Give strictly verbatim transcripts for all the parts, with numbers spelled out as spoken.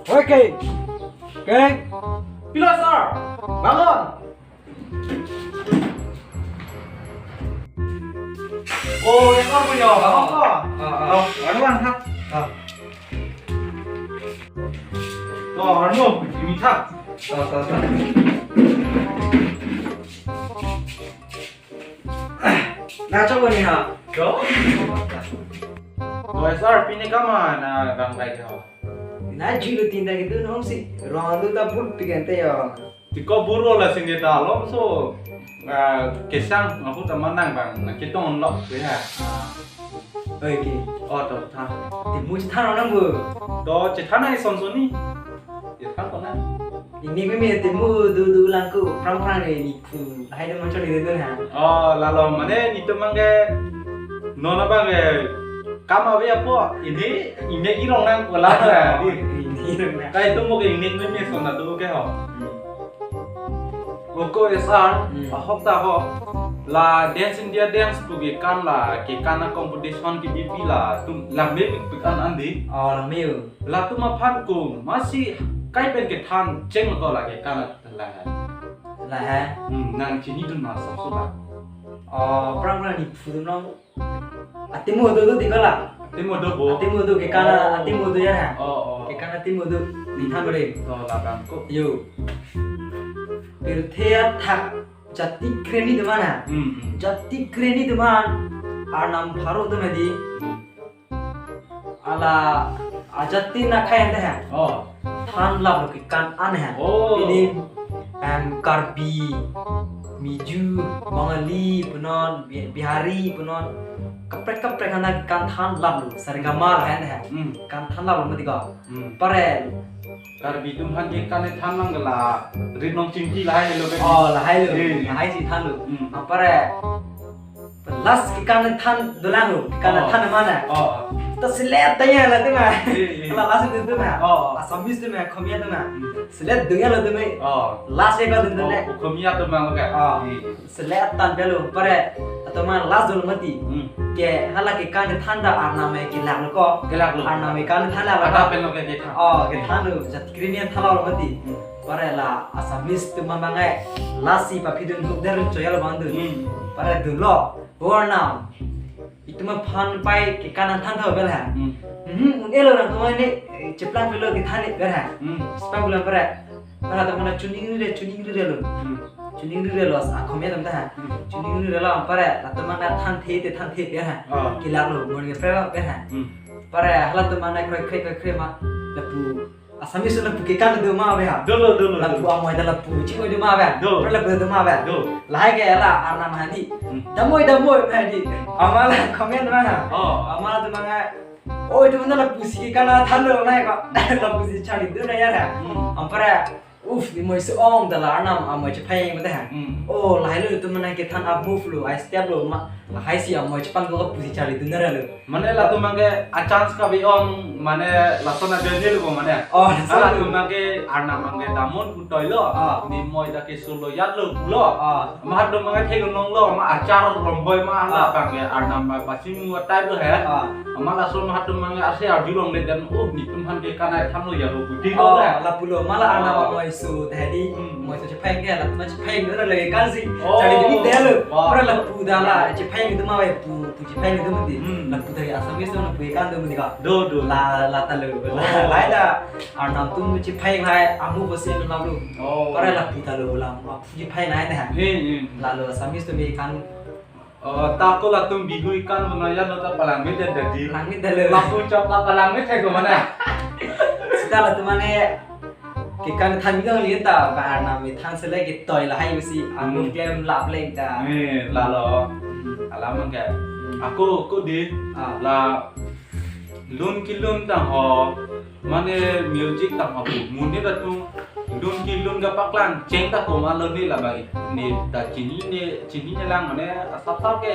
Oke. Oke. Pilo, sir. Bangun. Oh, ya, sir, punya. Bangun, sir. Ah, ah. Oh, anu, ha. Ah. Oh, anu, ini, ha. Sir, sir, sir. Na, coba nih, ha. Go. Oh, sir, pini kama na gang baik ho. Na julu tinta gitu nong si. Rong alu ta bur pikan te yo. Tiko buro la sini ta lom so. Ah, kesang aku teman nang bang. Na kitong lok ya. Oi, ke. Oh, to tha. Te mu chethan nang bu. To chethan ai son soni. Chethan ko na. Ingnek meme te mu do do lang ko prang prang re ni ku. Lahai do manchot ni do ha. Oh, lalo mane netum abang ke non abang ke kam ave apo, ini ingnek irong nang ko la na. Ingnek irong nang. Kai tu mo ke ingnek meme son na tu ke ho. Hmm. Oko S R, Hmm. ahok ta ho. La Dance India Dance pu kekan la, kekan a competition kebi pi latum, la me pik pik an an di. Oh, la me yo. Latum aphan ko, masi kai pen kethan cheng ko la kekan la. Lahai. Hmm, nang chinidun ma sab so ba. Oh, prang prang ni phu dun nong. Atimu do do di ko la. Atimu do bo. Atimu do kekan a, Oh. atimu do ya ha. Oh, oh. Kekan atimu do. Ni than bre. To la bang ko. Yo. Pirthe athak jati kreni teman ha. Hmm, hmm. Jati kreni teman. Arnam pharo teman di. Hmm. Ala ajati na khayan de ha. Oh. Than lap lo kekan an ha. Oh. Pini, em, Karbi, Miju, Bangali, punon, Bi-, Bihari, punon. Kaprek kaprek hana kan than lap lo. Saregama la han ha. Hmm. Kan than lap lo mati ko. Hmm. Pare. Karbi atum aphan kekan than lang la. Rit nong chingki lahai lo ke. Oh, lahai lo. Eh. Lahai si than lo. Hmm. Ah, pare. Last kekan than dolang lo, kekan Oh. than mana? Oh. To selet tanya la tu ma. Iya, iya. Kalau last tu tu ma. Oh. Assamese tu ma, Khomia tu ma. Hmm. Selet dolang lo tu ma. Oh. Last ya kau tu Oh, le. Khomia tu ma lo ka? Oh. Iya. Selet than belo pare. Atau ma last dolo mati. Hmm. Ke hala kekan than ta arnam ke kelak lo ko. Kelak lo. Arnam kekan than la Ada lo. pen lo ke kethan. Oh, kethan lo. Jati kreni than lo mati. Hmm. Pare la Assamese tu ma bangai. Lasi papidun huk der choya lo bang tu. Hmm. Pare dolo. Arnam. Itum aphan pai kekan than tha bel ha. Hmm. Hmm, un elo nang tu ma ne, eh, cheplang pelo kethan ni bel ha. Hmm. Cheplang pelo pare. Pare tu ma na chuning ri re, chuning ri re lo. Hmm. Chuning ri re lo, sa Khomia tam ta ha. Hmm. Chuning ri re lo, pare, latum ma na than the te than the bel ha. Oh. Kelak lo, mon ke pre bel ha. Hmm. Pare, hala tu ma na kre kre kre kre ma. Lapu Assamese lapu kekan do ma ave ha. Dolo, dolo, Lapu dolo. amoi ta lapu chingoi do ma ave ha. Do. Pare lapu do ma ave ha. Do. Lahai ke la arnam hadi. Hmm. Damoi, damoi hadi. Amat la comment ma ha. Oh. Amat tu ma ha. Oi, tu mana lapu si kekan than lo na ko. Lapu si charli dun na ya ha. Hmm. Ampara. Uf, ni moi se ong da la arnam amoi chephai mate ha. Hmm. Oh, lahai lo tu mana kethan a move lo, a step lo ma. Lahai si amoi chepang ko lapu si charli dun na lo. Mane latum abang ke a chance kabi ong, mane lason ajoine lo mane. Oh, lason Hala lo. Latum abang ke arnam abang ke damon putoi lo. Ah. Ni moi ta ke solo yat lo pulo. Ah. Amat atum abang ke thek nong lo, ma achar romboi ma hala Ah. abang ke arnam ma pasi mu atai lo he. Ah. Amat lason atum abang ke ase arjulong le dan, oh, netum aphan kekan than lo ya lo puti lo Oh, he. lapu lo ma la arnam Ah. amoi su tadi. Hmm. Moi su chephai ke, latum chephai lo le kan si. Oh. Charli dun ni de lo. Wow. Pare lapu da la, chephai ni tu ma pu, pu chephai ni tu mati. Hmm. Lapu tadi Assamese tu lapu kekan tu mati ka. Do, do. La, la ta lo. Oh. Lahai ta. Arnam atum chephai lahai, amu bosi lo na lo. Oh. Pare lapu ta lo la, lapu chephai lahai ta. Hmm, hmm. Lalo Assamese tu kekan. Oh, ta ko latum Bihu kekan mana ya lo ta palang me dan dadi. Palang me dan lo. Lapu chok ta palang me thek ko mana. Sita latum mane kekan than dong li ta ba arnam me than sele ketoi lahai si amu Hmm. klem lap le ta. Eh, lalo. Hmm. Alam ke. Hmm. Ako, ako di Ah. la lun kelun tang ho, mane music tang ho, mune latum lun kelun kapaklang cheng ta ko ma lo ni la bai. Ni ta chini ne, chini ne lang mane asap sap ke,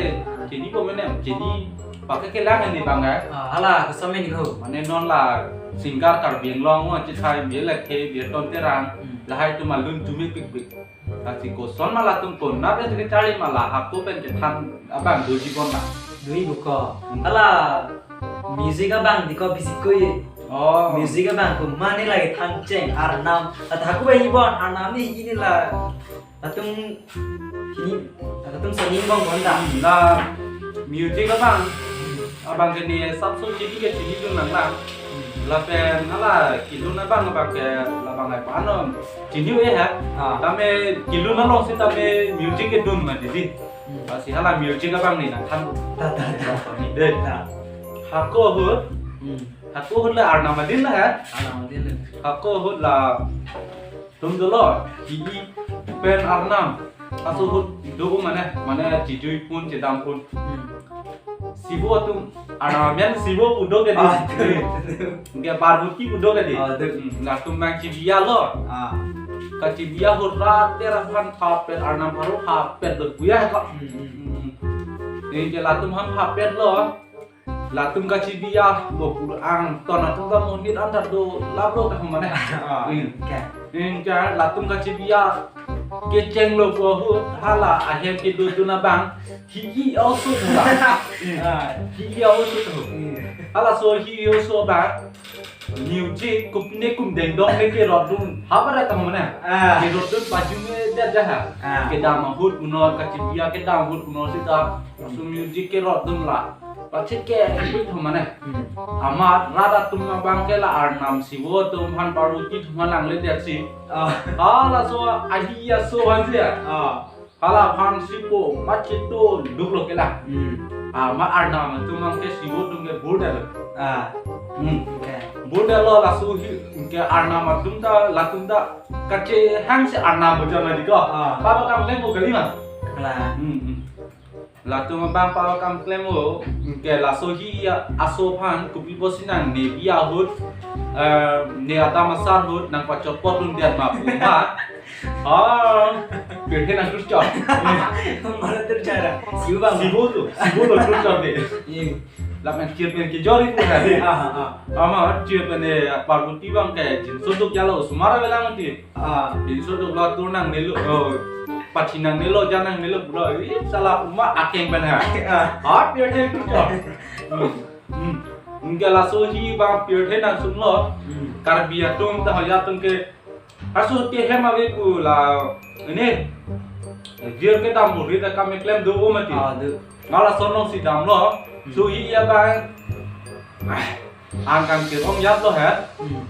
chini ko mane, chini pakai kelang ni bang eh. Ah, hala, ko samen ko. Mane non la singer Karbi Anglong mo chithai bi le ke bi ton terang. Hmm. Lahai atum alun tumi pikpik. Lasi koson ma latum konat pen kecharli ma la hako pen kethan abang doji bon na. Dui buko. Hmm. Hala music abang diko bisik koi. Oh. Music abang ko mane lagi than cheng Arnam. Ata hako bai bon Arnam ni ini la. Latum ini latum seni bang konda. La music abang abang ke ne sapso chini ke chinidun nang lang. Lapen hala kilun abang abang ke labang ai panom. Chini eh ha. Ah. Tame kilun alongsi tame music kedun ma didi. Hmm. Lasi hala music abang ne nangthan. Ta, ta, ta. Ni dei. Ta. Hako ahut. Hmm. Hako ahut la Arnam adin la ha. Arnam adin la. Hako ahut latum dolo. Hi-i pen Arnam. Aso ahut do mane, mane chijui pun chedam pun. Hmm. Sibo atum, Arnam amen Sibo pu do ke dei. Ah, betul. Ke Parvati pu do ke dei. Ah, betul. Hmm, latum nangchibi-alo. Ah. Kachibi-a ahut rat tera aphan phapet Arnam pharo phapet lo pu ya ko. Hmm, hmm. Hmm. Anke latum aphan phapetlo. Latum kachibi-alo pu angton atum ta monit antar do lap lo ta mane. Ah, hmm. Oke. Anke latum kachibi-a kechenglo pu ahut hala ahem kedodun abang hi-i aoso ta. Ah. Hi-i aoso ta. Hmm. Halaso hi-i aoso abang music kumne kum dengdong ne kerotdun. Habare ta mane. Ah. Kerotdun pajum-e dia jaha. Ah. Kedam ahut punor kachibi-a kedam ahut punor sita. Laso music kerotdun la. Pachit ke ipit ho mane. Hmm. Amat rat atum abang ke la Arnam Sibo atum aphan Parvati atum aphan langle dia si. Ah. Halaso ahi aso aphan dia. Ah. Hala aphan sipo machit to duklo ke la. Hmm. Amat Arnam atum abang ke Sibo atum ke burdelo. Ah. Hmm. Oke. Burdelo laso hi ke Arnam atum ta latum ta kachehang si Arnam bojan la diko. Ah. Papa kam klem bo kali ma. Kala. Hmm, hmm. Latum abang papa kam klem o, ke laso hi-i aso aphan kopi pusi nang ne bi ahut, eh, ne adam asar ahut nangpachopotdun dia ma pu ma. Ah, pirthe nangthu chot. Mala terjara. Sibo bang. Sibo tu, Sibo lo thu chot dei. Iya. Lapen chirpen kejor ipu ha dei. Ah, ah, ah. Amat chirpen ne Parvati abang ke jinso duk jalo sumara belang ti. Ah. Jinso duk lo tur nangnelo. Oh. Pachi nangnelo, ja nangnelo pulo. Ih, sala uma akeng pen ha. Ah. Hat ya dia tu. Hmm. Hmm. Anke laso hi abang pirthe nangsunglo. Hmm. Karbi atum ta haya atum ke. Aso ke hem ave pu la. Ini. Jir kedam buri ta kam klem do o mati. Ah, do. Mala sonong si damlo. Hmm. So hi-i abang. Ah. Angkang ke ong yap lo he. Hmm.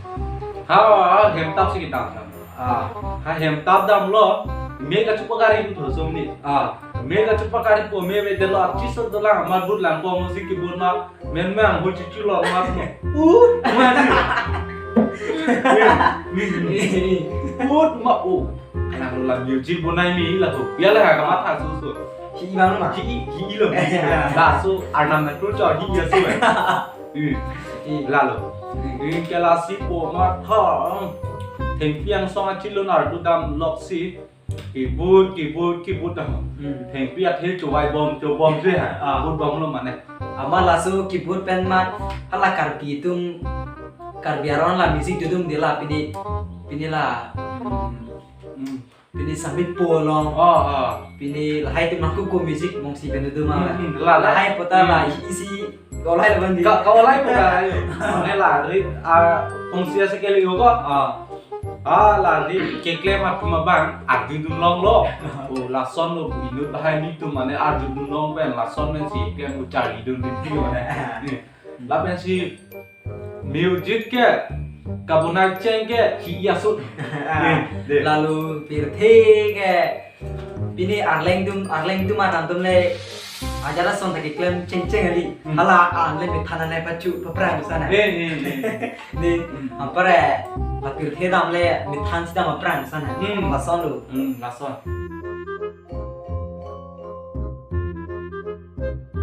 Ha, ha, hem tap si kedam. Ah. Ha hem tap damlo. Me kachepakari pu thosomni. Ah. Me kachepakari po me ve delo ap chiso dolang amat but lang po mo si kibun ma. Men me ang bu chichu lo amat mo. U. Amat. Ut ma u. Anak lo la music bonai mi la ho. Ya la ha kamatha susu. Hi-i bang ma. Hi-i, hi-i lo. Laso Arnam nangthu chot hi-i aso. Hmm. Hmm. Lalo. Hmm. Hmm, ke la Sibo amat ha. Thengpi angsong achilo nar du dam lok si. Kibut, kibut, kibut dam. Hmm. Thengpi athe chowai bom, chobom si ha. Ah. Kibut bomlo mane. Amat laso kibut pen mat hala Karbi atum Karbi aron la music dodun dei la pini, pini la. Hmm. Hmm. Pini Samit Polong. Oh, oh. Pini lahai atum nangkuku music mongsi pen dodun ma. Hmm, hmm, la, la. Lahai puta la, hmm, isi olai laban dei. Ka, ka olai puta, ayo. Mane la, ri, ah, kongsi ase keli ho ko? Ah. Ah, la, ri, keklem atum abang, arjudun longlo. Oh, lason lo, inut lahai netum mane arjudun long pen, lason pen si, klem uchari dun dun dun mane. Lapen si music ke kabonai cheng ke hi-i aso. Ah, dei, dei. Lalu pirthe ke pini Arleng atum, Arleng atum atam atum le ajara son ta keklem cheng cheng kali. Hmm. Hala Arleng methan anai pachu paprang sana. Eh, eh, eh. Dei, hmm, apare la pirthe dam le methan si dam paprang sana. Hmm. Lason lo. Hmm, lason.